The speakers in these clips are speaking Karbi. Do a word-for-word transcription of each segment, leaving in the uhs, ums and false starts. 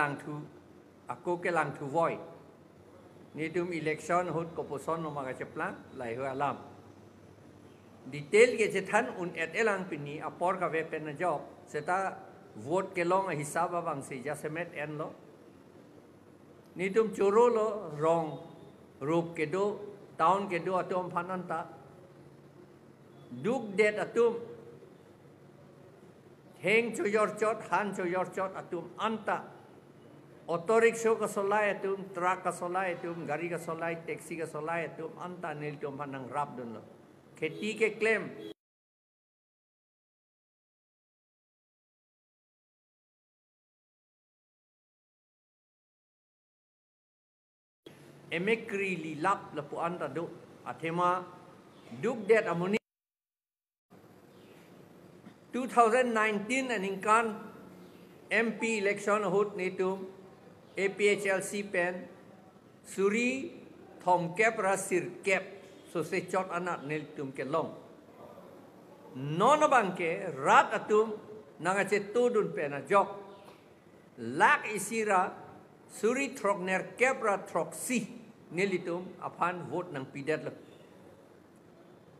Langthu, ako kelangthu voi. Netum election ahut kopuson noma kacheplang, laheihui alam. Detail kechethan un-et-elang pini apor kave pen ajok, seta vote kelong ahisab abangsi jasemet enlo. Netum chorolo, rong, rup kedo, town kedo atum aphan anta. Dukdet atum, heng chojorchot, han chojorchot atum anta. Auto rickshaw kasolai atum, truck kasolai atum, gari kasolai, taxi kasolai atum anta nelitum aphan nangrapdunlo. Kheti keklem. Emekri lilap lapu-an ta do. Athema dukdet amonit. Two thousand nineteen aningkan M P election ahut netum A P H L C pen suri thomkep ra sirkep sose chot anat nelitum kelong. Non abangke rat atum nangkachetudun pen ajok, lakh isi ra suri throknerkep ra throksi nelitum aphan vote nangpidetlo.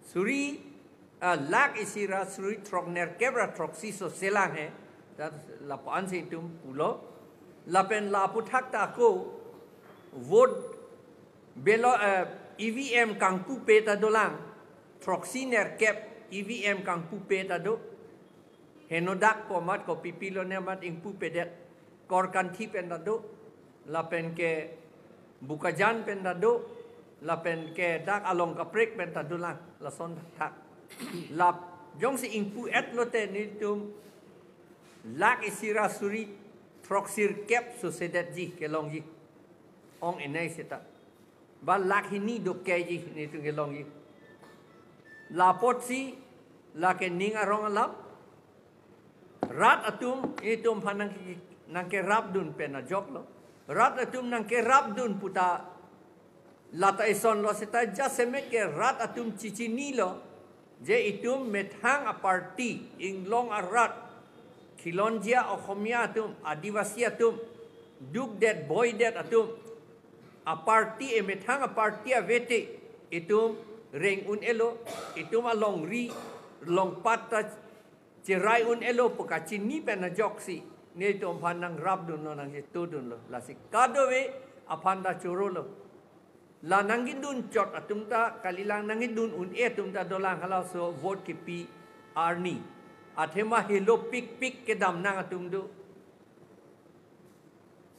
Suri, ah, lakh isi ra suri throknerkep ra throksi sose lang he. Tat lapu-ansi itum pulo. Lapen la aphuthak ta ako vote belo, eh, E V M kangpupe ta dolang. Throksi nerkep E V M kangpupe ta do. Henodak komat kopipilone amat ingpupedet. Korkanthi pen ta do, lapen ke Bokajan pen ta do, lapen ke dak along kaprek pen ta dolang, lason thak. Lap jongsi ingpu-etlote nelitum lakh isi ra suri throksirkep sosedetji, kelongji. Ong-enei seta. Ba lakh hini dokeji netum kelongji. La apotsi, lake ning arong alam. Rat atum, itum aphan nang, nangkerapdun pen ajoklo. Rat atum nangkerapdun puta lata isonlo seta jasemet ke rat atum chichinilo. Je itum methang aparty, inglong arat, khilonjia Oxomiya atum, Adivasi atum, dukdet boidet atum, aparty, emethang aparty avete, itum reng un-elo, itum alongri, longpat ta cherai un-elo pu kachini pen ajoksi netum aphan nangrapdunlo, nangchetudunlo. Lasi kadokave aphan ta chorolo. La nangkedun chot atum ta kalilang, nangkedun un-e atum ta dolang, halaso vote kepi arni. Athema helo pikpik kedamnang atum do.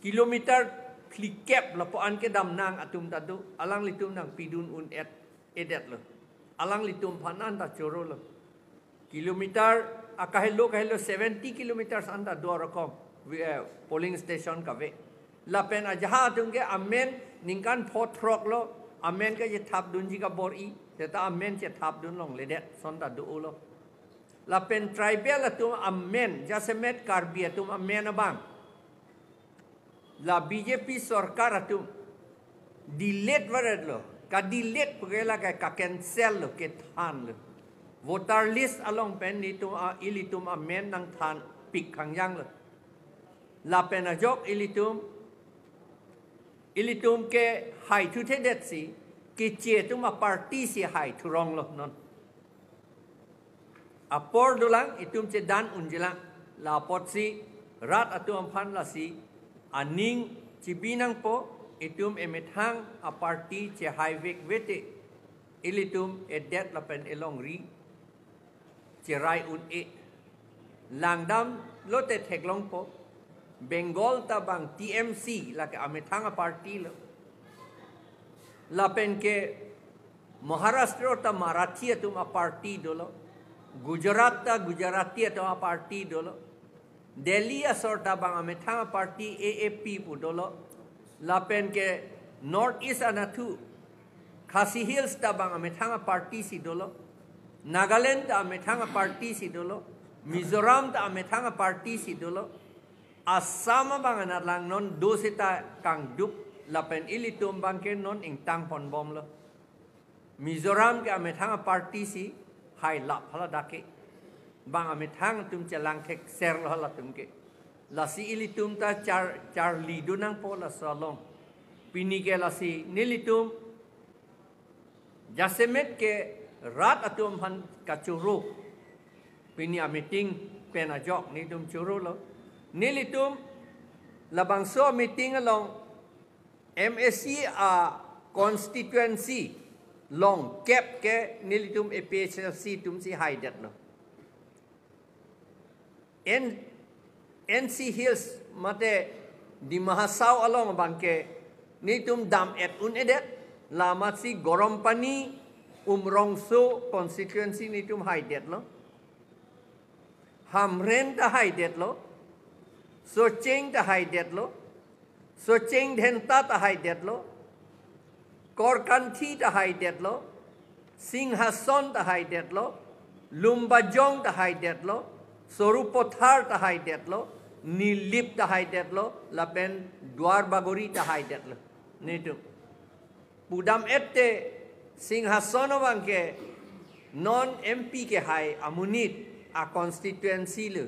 Kilometer phlikep lapu-an kedamnang atum ta do. Alanglitum nangpidun un-et, edetlo. Alanglitum aphan anta chorolo. Kilometer, akahelo kahelo seventy kilometers anta do arokom, eh, polling station kave. Lapen ajahak atum ke amen ningkan pho throklo, amen kachethapdunji kabor-i, seta amen chethapdun longledet, son ta dolo. Lapen tribal atum amen, jasemet Karbi atum amen abang. La B J P sorkar atum delete varetlo, ka-delete puke lake ka-cancel lo, kethanlo. Voter list along pen netum a, ilitum amen nangthanpik khangjanglo. Lapen ajok ilitum, ilitum ke haithuthedetsi, keche atum aparty si haithuronglo non. Apor dolang, itum chedan unjilang. La apotsi rat atum aphan lasi aning chibi nangpo, itum emethang aparty chehaivek vete, ilitum edet lapen elongri cherai un-e. Langdamlote theklongpo. Bengal ta bang T M C, lake amethang aparty lo. Lapen ke Maharashtra ta Marathi atum aparty dolo. Gujarat ta Gujarati atum aparty dolo. Delhi asor ta bang amethang aparty A A P pu dolo. Lapen ke North East anatthu Khasi Hills ta bang amethang aparty si dolo. Nagaland ta amethang aparty si dolo. Mizoram ta amethang aparty si dolo. Assam abang anatlang non do seta kangduk, lapen ilitum abangke non ingtangponbomlo. Mizoram ke amethang aparty si hailap haladak ke. Bang amethang atum chelangthekserlo halatum ke. Lasi ilitum ta char charli do nangpo laso along. Pini ke lasi nelitum jasemet ke rat atum aphan kachoro. Pini a meeting pen ajok nelitum chorolo. Nelitum labangso meeting along M A C a constituency longkep ke nelitum A P H L C atumsi haidetlo. N N C Hills mate Dima Hasao along abangke nelitum dam-et un-edet, la amatsi Gorompani Umrongso constituency nelitum haidetlo. Hamren ta haidetlo, Socheng ta haidetlo, Socheng Dhenta ta haidetlo, Korkanthi ta haidetlo, Singhason ta haidetlo, Lumbajong ta haidetlo, Sarupathar ta haidetlo, Nilip ta haidetlo, lapen Duarbagori ta haidetlo. Nelitum pudam-et te Singhason abangke non M P kehai amonit a constituency lo.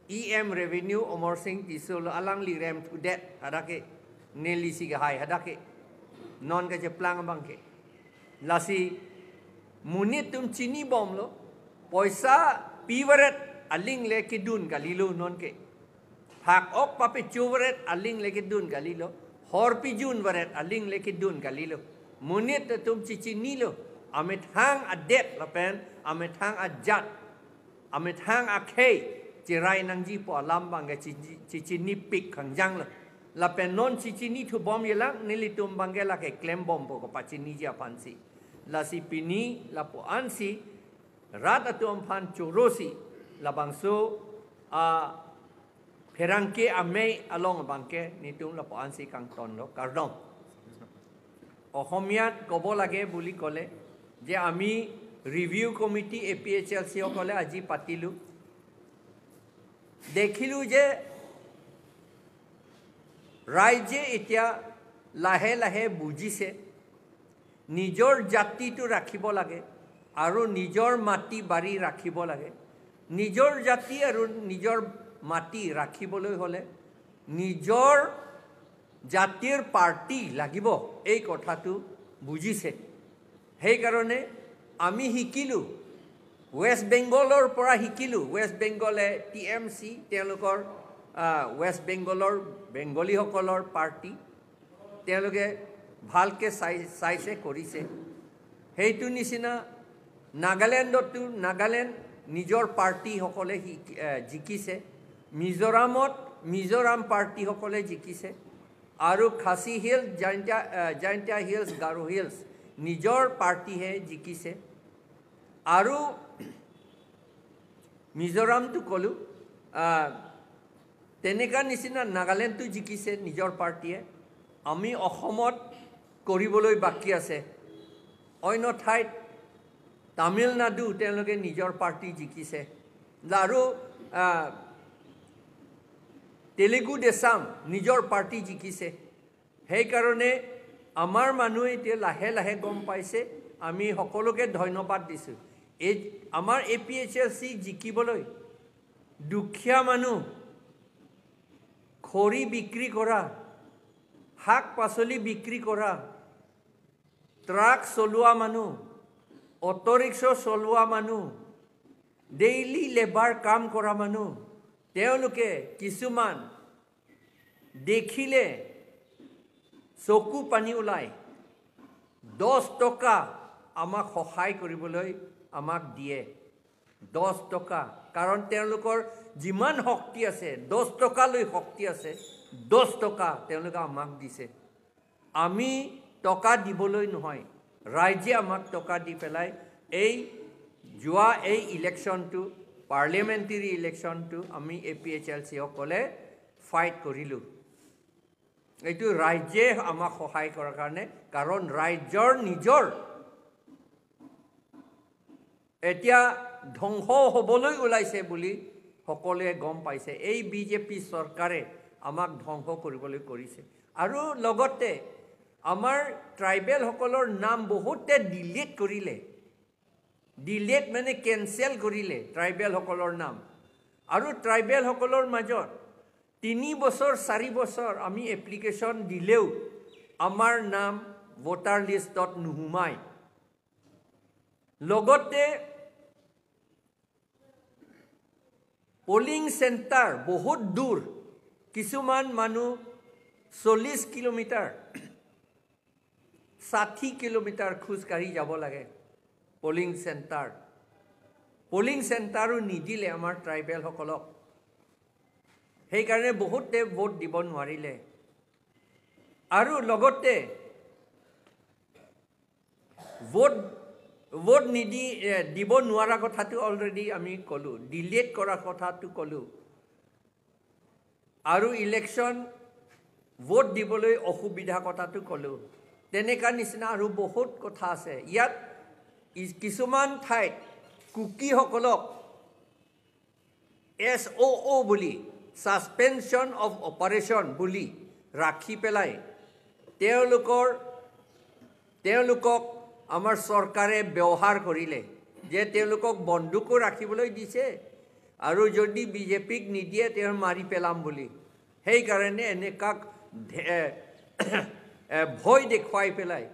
E M Revenue Amarsing Tisso lo, alangli remthudet hadak ke, nelisi kehai hadak ke, non kacheplang abangke. Lasi monit atum chinibomlo, poisa pivaret aling le kedun kalilo nonke. Phak-ok papechovaret aling le kedun kalilo, hor pijunvaret aling le kedun kalilo. Monit atum chichinilo, amethang adet lapen amethang ajat, amethang akhei cherai nangjipo alam abangke chi- chi- chichinipik kangjanglo. Lapen non chichinithubomjilang, nelitum abangke lake klembompo kapachiniji aphansi. Lasi pini lapu-ansi rat atum aphan chorosi labangso a pherangke amei along abangke nelitum lapu-ansi kangtonlo, kardom. অসমীয়াত ক'ব লাগে বুলি ক'লে যে আমি review committee A P H L C সকলে আজি পাতিলো। দেখিলো যে ৰাইজে এতিয়া লাহে লাহে বুজিছে নিজৰ জাতিটো ৰাখিব লাগে আৰু নিজৰ মাটি বাৰী ৰাখিব লাগে। নিজৰ জাতি আৰু নিজৰ মাটি ৰাখিবলৈ হ'লে নিজৰ জাতিৰ পাৰ্টি লাগিব, এই কথাটো বুজিছে। সেইকাৰণে আমি শিকিলো, ৱেষ্ট বেংগলৰ পৰা শিকিলো। ৱেষ্ট বেংগলে টি এম চি, তেওঁলোকৰ, আহ, ৱেষ্ট বেংগলৰ বেংগলীসকলৰ পাৰ্টি, তেওঁলোকে ভালকে চাই চাইছে, কৰিছে। সেইটো নিচিনা নাগালেণ্ডতো নাগালেণ্ড নিজৰ পাৰ্টিসকলে শিকি- এ, জিকিছে। মিজোৰামত মিজোৰাম পাৰ্টিসকলে জিকিছে। আৰু খাচী হিলছ, জয়ন্তীয়া, এ, জয়ন্তীয়া হিলছ, গাৰো হিলছ নিজৰ পাৰ্টিহে জিকিছে। আৰু মিজোৰামটো ক'লো, আহ, তেনেকা নিচিনা নাগালেণ্ডটো জিকিছে নিজৰ পাৰ্টিয়ে। আমি অসমত কৰিবলৈ বাকী আছে। অন্য ঠাইত তামিলনাডু তেওঁলোকে নিজৰ পাৰ্টি জিকিছে। আৰু, আহ, তেলেগু দেশাম নিজৰ পাৰ্টি জিকিছে। সেইকাৰণে আমাৰ মানুহে এতিয়া লাহে লাহে গম পাইছে। আমি সকলোকে ধন্যবাদ দিছো। এই আমাৰ এ পি এইচ এল চি জিকিবলৈ দুখীয়া মানুহ, খৰি বিক্ৰী কৰা, শাক পাচলি বিক্ৰী কৰা, ট্ৰাক চলোৱা মানুহ, অটো ৰিক্সা চলোৱা মানুহ, ডেইলি লেবাৰ কাম কৰা মানুহ, তেওঁলোকে কিছুমান দেখিলে চকু পানী ওলাই। দহ টকা আমাক সহায় কৰিবলৈ আমাক দিয়ে। দহ টকা, কাৰণ তেওঁলোকৰ যিমান শক্তি আছে, দহ টকালৈ শক্তি আছে, দহ টকা তেওঁলোকে আমাক দিছে। আমি টকা দিবলৈ নহয়, ৰাইজে আমাক টকা দি পেলাই এই যোৱা এই ইলেকশ্যনটো, পাৰ্লিয়ামেণ্টেৰী ইলেকশ্যনটো আমি এ পি এইচ এল চি সকলে ফাইট কৰিলোঁ। এইটো ৰাইজে আমাক সহায় কৰাৰ কাৰণে, কাৰণ ৰাইজৰ নিজৰ এতিয়া ধ্বংস হ'বলৈ ওলাইছে বুলি সকলোৱে গম পাইছে। এই বি জে পি চৰকাৰে আমাক ধ্বংস কৰিবলৈ কৰিছে। আৰু লগতে আমাৰ ট্ৰাইবেলসকলৰ নাম বহুতে ডিলিট কৰিলে। ডিলিট মানে কেঞ্চেল কৰিলে ট্ৰাইবেলসকলৰ নাম। আৰু ট্ৰাইবেলসকলৰ মাজত তিনি বছৰ, চাৰি বছৰ আমি এপ্লিকেশ্যন দিলেও আমাৰ নাম ভোটাৰ লিষ্টত নোসোমায়। লগতে পলিং চেণ্টাৰ বহুত দূৰ, কিছুমান মানুহ চল্লিছ কিলোমিটাৰ, ষাঠি কিলোমিটাৰ খোজকাঢ়ি যাব লাগে পলিং চেণ্টাৰ। পলিং চেণ্টাৰো নিদিলে আমাৰ ট্ৰাইবেলসকলক, সেইকাৰণে বহুতে ভোট দিব নোৱাৰিলে। আৰু লগতে ভোট, ভোট নিদি, এ, দিব নোৱাৰা কথাটো অলৰেডি আমি ক'লোঁ, ডিলেট কৰা কথাটো ক'লোঁ, আৰু ইলেকশ্যন ভোট দিবলৈ অসুবিধা কথাটো ক'লোঁ। তেনেকা নিচিনা আৰু বহুত কথা আছে। ইয়াত ই-, কিছুমান ঠাইত কুকিসকলক এছ অ' অ' বুলি, ছাছপেনশ্যন অফ অপাৰেশ্যন বুলি ৰাখি পেলাই তেওঁলোকৰ, তেওঁলোকক আমাৰ চৰকাৰে ব্যৱহাৰ কৰিলে, যে তেওঁলোকক বন্দুকো ৰাখিবলৈ দিছে আৰু যদি বিজেপিক নিদিয়ে তেওঁ মাৰি পেলাম বুলি। সেইকাৰণে এনেকাক ধে-, এ, ভয় দেখুৱাই পেলাই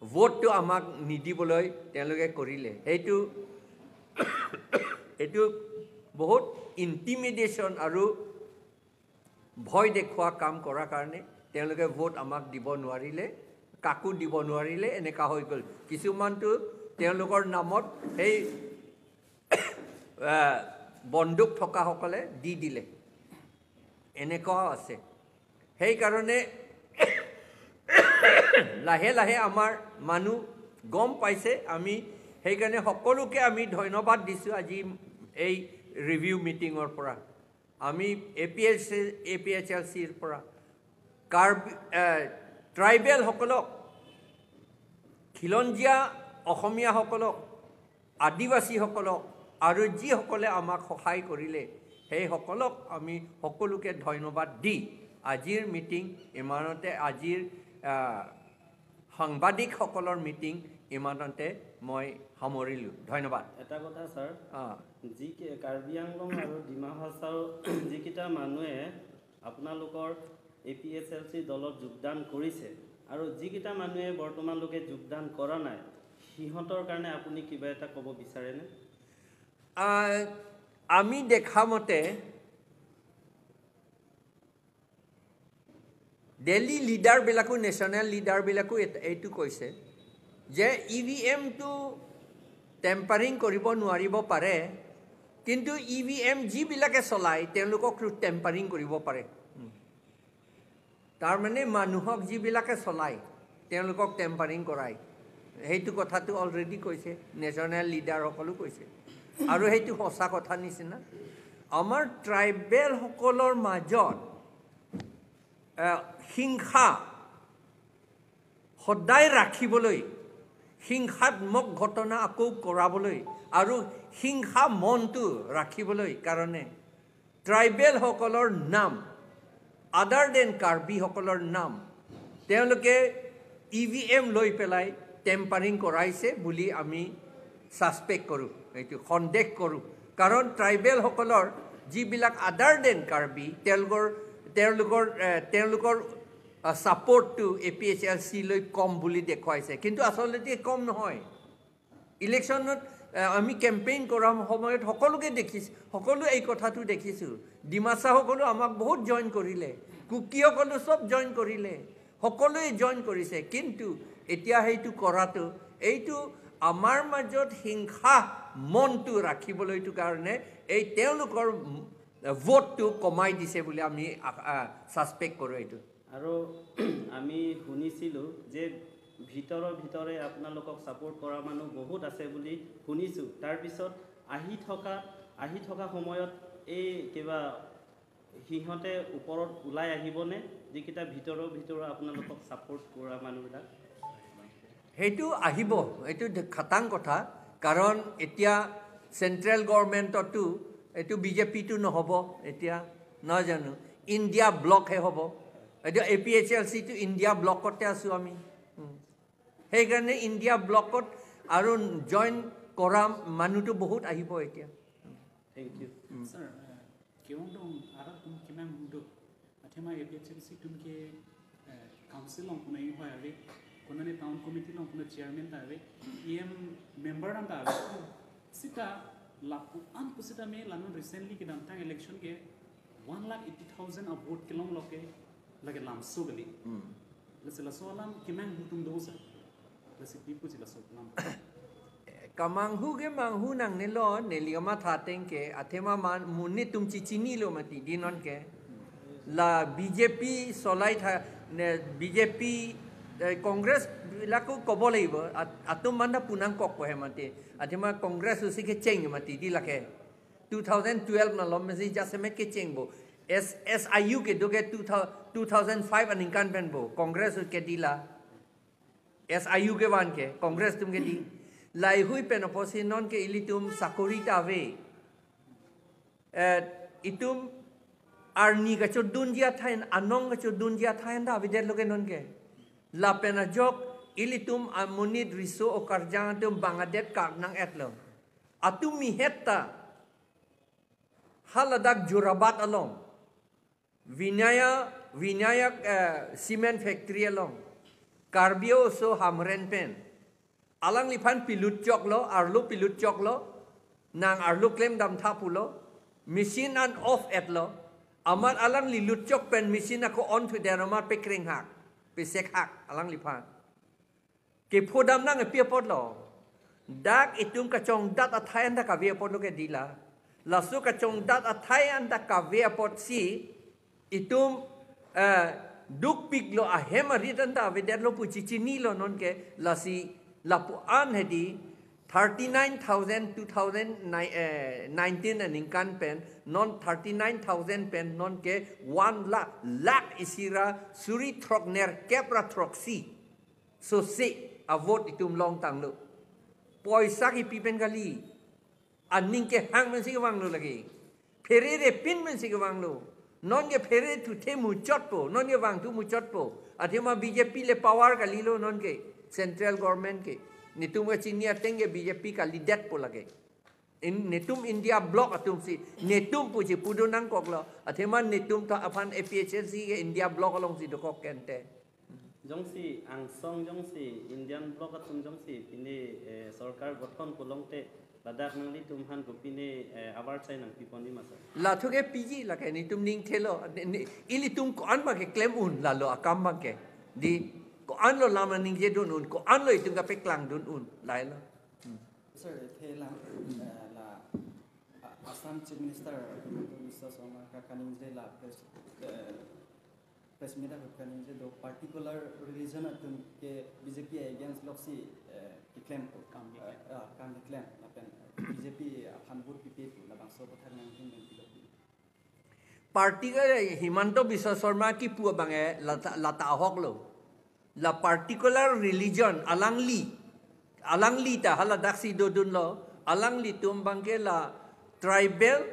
ভোটটো আমাক নিদিবলৈ তেওঁলোকে কৰিলে। সেইটো, এইটো বহুত ইণ্টিমিডেশ্যন আৰু ভয় দেখুওৱা কাম কৰাৰ কাৰণে তেওঁলোকে ভোট আমাক দিব নোৱাৰিলে, কাকো দিব নোৱাৰিলে, এনেকা হৈ গ'ল। কিছুমানতো তেওঁলোকৰ নামত সেই, আহ, বন্দুক থকাসকলে দি দিলে, এনেকুৱাও আছে। সেইকাৰণে লাহে লাহে আমাৰ মানুহ গম পাইছে। আমি সেইকাৰণে সকলোকে আমি ধন্যবাদ দিছোঁ আজি এই ৰিভিউ মিটিঙৰ পৰা। আমি এ পি এইচ, এ পি এইচ এল চিৰ পৰা কাৰ্বি, এ, ট্ৰাইবেলসকলক, খিলঞ্জীয়া অসমীয়াসকলক, আদিবাসীসকলক আৰু যিসকলে আমাক সহায় কৰিলে, সেইসকলক আমি সকলোকে ধন্যবাদ দি আজিৰ মিটিং ইমানতে, আজিৰ, আহ, সাংবাদিকসকলৰ মিটিং ইমানতে মই সামৰিলোঁ। ধন্যবাদ। এটা কথা ছাৰ, অ। যি কে-, কাৰ্বি আংলং আৰু ডিমা হাছাও যিকেইটা মানুহে আপোনালোকৰ এ পি এইচ এল চি দলত যোগদান কৰিছে আৰু যিকেইটা মানুহে বৰ্তমানলৈকে যোগদান কৰা নাই, সিহঁতৰ কাৰণে আপুনি কিবা এটা ক'ব বিচাৰেনে? আহ, আমি দেখা মতে দিল্লী লিডাৰবিলাকো, নেশ্যনেল লিডাৰবিলাকো এত-, এইটো কৈছে যে ই ভি এমটো টেম্পাৰিং কৰিব নোৱাৰিব পাৰে, কিন্তু ই ভি এম যিবিলাকে চলায় তেওঁলোককতো টেম্পাৰিং কৰিব পাৰে। উম। তাৰমানে মানুহক যিবিলাকে চলায় তেওঁলোকক টেম্পাৰিং কৰায়, সেইটো কথাটো অলৰেডি কৈছে, নেশ্যনেল লিডাৰসকলো কৈছে। আৰু সেইটো সঁচা কথা নিচিনা। আমাৰ ট্ৰাইবেলসকলৰ মাজত, আহ, হিংসা সদায় ৰাখিবলৈ, হিংসাত্মক ঘটনা আকৌ কৰাবলৈ আৰু হিংসা মনটো ৰাখিবলৈ কাৰণে ট্ৰাইবেলসকলৰ নাম, আদাৰ দেন কাৰ্বিসকলৰ নাম তেওঁলোকে ই ভি এম লৈ পেলাই টেম্পাৰিং কৰাইছে বুলি আমি ছাছপেক্ট কৰোঁ, এইটো সন্দেহ কৰোঁ। কাৰণ ট্ৰাইবেলসকলৰ যিবিলাক আদাৰ দেন কাৰ্বি, তেওঁলোকৰ, তেওঁলোকৰ, এ, তেওঁলোকৰ, আ, ছাপৰ্টটো এ পি এইচ এল চি লৈ কম বুলি দেখুৱাইছে, কিন্তু আচলতে কম নহয়। ইলেকশ্যনত, এ, আমি কেম্পেইন কৰা সময়ত সকলোকে দেখিছ-, সকলোৱে এই কথাটো দেখিছোঁ। ডিমাছাসকলো আমাক বহুত জইন কৰিলে, কুকিসকলো চব জইন কৰিলে, সকলোৱে জইন কৰিছে, কিন্তু এতিয়া সেইটো কৰাটো, এইটো আমাৰ মাজত হিংসা মনটো ৰাখিবলৈটো কাৰণে এই তেওঁলোকৰ, উম, ভোটটো কমাই দিছে বুলি আমি আ-, আ, ছাছপেক্ট কৰোঁ এইটো। আৰু আমি শুনিছিলোঁ যে ভিতৰৰ ভিতৰে আপোনালোকক ছাপোৰ্ট কৰা মানুহ বহুত আছে বুলি শুনিছোঁ। তাৰপিছত আহি থকা, আহি থকা সময়ত এই কিবা সিহঁতে ওপৰত ওলাই আহিবনে, যিকেইটা ভিতৰৰ ভিতৰৰ আপোনালোকক ছাপোৰ্ট কৰা মানুহবিলাক? সেইটো আহিব, এইটো দে-, খাটাং কথা। কাৰণ এতিয়া চেণ্ট্ৰেল গভৰ্ণমেণ্টতো এইটো বি জে পিটো নহ'ব, এতিয়া নহয় জানো, ইণ্ডিয়া ব্লকহে হ'ব। এতিয়া এ পি এইচ এল চিটো ইণ্ডিয়া ব্লকতে আছোঁ আমি। উম। সেইকাৰণে ইণ্ডিয়া ব্লকত আৰু জইন কৰা মানুহটো বহুত আহিব এতিয়া। Thank you. ছাৰ, আহ, কিয়ং দং আৰক তুমি কিমান মুদো? Ema A P H L C atum ke, eh, council along puna inghoi ave, konane town committee along puna chairman ta ave, E M member an ta ave. Sita lapu-an pusitame la non recently kedamtang election ke one lakh eighty thousand a vote kelong lo ke lake lamso kali. Hmm. Lasi laso alam kemanghu atum do sa. Lasi pi pusi laso alam. Kemanghu ke manghu nangnelo, neli kamatha ateng ke, athema man, monit atum chichinilo mati di non ke. La B J P solai tha, ne B J P, eh, Congress lako kobo leibo, at-, atum manda punang kok ko he mati. Athema Congress usi kecheng mati di lake. Two thousand twelve malom mesi jasemet kechengbo. S-, S I U kedo ke two thousand, two thousand five aningkan penbo. Congress kedila. S I U kevan ke, Congress atum kedi. Laheihui pen apotsi non ke ilitum sakori ta ave. Eh, itum arni kachodunji athai, anong kachodunji athai ta avedetlo ke non ke. Lapen ajok ilitum amonit riso okarjang atum bang adet kar nang-etlo. Atum mihet ta haladak Jorabat along. Vinaya, Vinayak, eh, cement factory along. Karbi oso Hamren pen. Alangliphan pilut choklo, arlo pilut choklo. Nang arlo klem damtha pulo. Machine an off etlo. Amat alangli lut chok pen machine ako on thuder amat pekreng hak. Pesek hak alangliphan. Kephodam nangpi apotlo. Dak itum kachongdat athai anta kave apotlo kedila. Laso kachongdat athai anta kave apotsi itum, eh, dukpiklo, ahem arit anta avedetlo pu chichinilo non ke. Lasi lapu-an hedi thirty nine thousand two thousand nine, eh, nineteen aningkan pen non thirty nine thousand pen non ke one lakh, lakh isi ra suri throk nerkep ra throksi. So se a vote itum longtanglo. Poisa kipi pen kali. Aning kehang pensi kevanglo lake. Pherere pin pensi kevanglo. Non ke phere thuthe muchotpo, non ke vangthu muchotpo. Athema B J P le power kalilo non ke. Central government ke. Netum kachini ateng ke B J P kalidetpo lake. In, netum India bloc atumsi, netum puji pudu nangkoklo. Athema netum ta aphan A P H L C ke India bloc alongsi dokok kente. Jongsi angsong jongsi Indian bloc atum jongsi pini, eh, sorkar gothon pulongte ladak nanglitum aphan kopine, eh, avar chai nangpiponji ma sir? Lathu ke piji lake netum ning thelo, ne, ne, ilitum ko-an abang keklem un lalo akam abang ke. Di ko-anlo lam ningje dun un, ko-anlo itum kapeklang dun un, lahelo. Hmm. Sir, the lang, eh, la, ah, Assam Chief Minister Himanta Biswa Sarma ka kaningje la press, eh, press meet ahut kaningje do particular religion atum ke B J P against loksi, eh, keklempo. Kam keklem. Eh, ah, kam keklem. Lapen B J P aphan vote pipe pu labangso aputhak nangtum nangpilo. Particular Himanta Biswa Sarma kipu abang ke lata, lata ahoklo. La particular religion alangli, alangli ta haladaksi dodunlo, alanglitum abang ke la tribal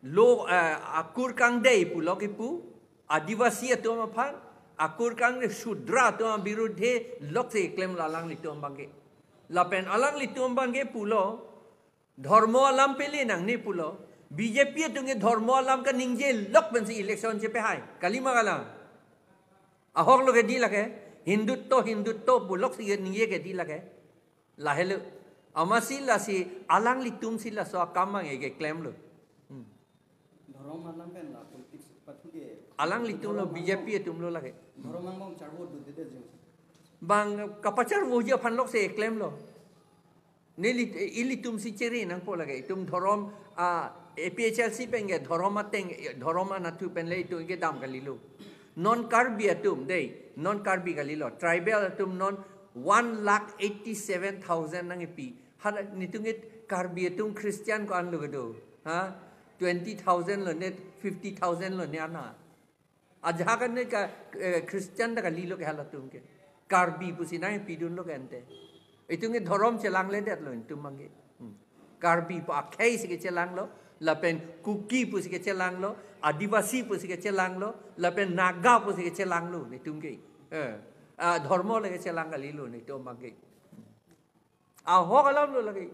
lo, eh, akur kangdei pulo kipu, Adivasi atum aphan, akur kangdei Shudra atum abirudhe loksi klemlo alanglitum abang ke. Lapen alanglitum abang ke pulo, dhormo alam pele nangne pulo. B J P atum ke dhormo alam kaningje lok pensi election chepehai. Kalima kalang. Ahoklo ke di lake. Hindutto, Hindutto pu loksi ke ningje ke di lake. Lahelo. Amatsi lasi alanglitumsi laso akam abang ke klemlo. Hmm. Dhorom alam pen la politics pathu ke. Alanglitumlo, B J P atumlo lake. Dhorom angbong charvo dodede jeng. Bang kapacharvoji aphan loksi klemlo. Neli, ilitumsi chere nangpo lake. Itum dhorom, ah, A P H L C pen ke dhorom ateng, dhorom anatthu pen le itum kedam kalilo. Non Karbi atum dei, non Karbi kalilo. Tribal atum non one lakh eighty seven thousand nangkipi. Hala netum ke Karbi atum Christian ko-anlo kedo. Ha? Twenty thousand lo ne, fifty thousand lo ne ana. Ajahak an ne ka, eh, Christian ta kalilo ke halatum ke. Karbi pusi nangpidunlo ke ante. Itum ke dhorom chelangledetlo itum abang ke. Hmm. Karbi pu akhei si kechelanglo, lapen Kuki pusi kechelanglo, Adivasi pusi kechelanglo, lapen Naga pusi kechelanglo netum ke. Eh, ah, dhormo le kechelang kalilo netum abang ke. Ahok alamlo lake.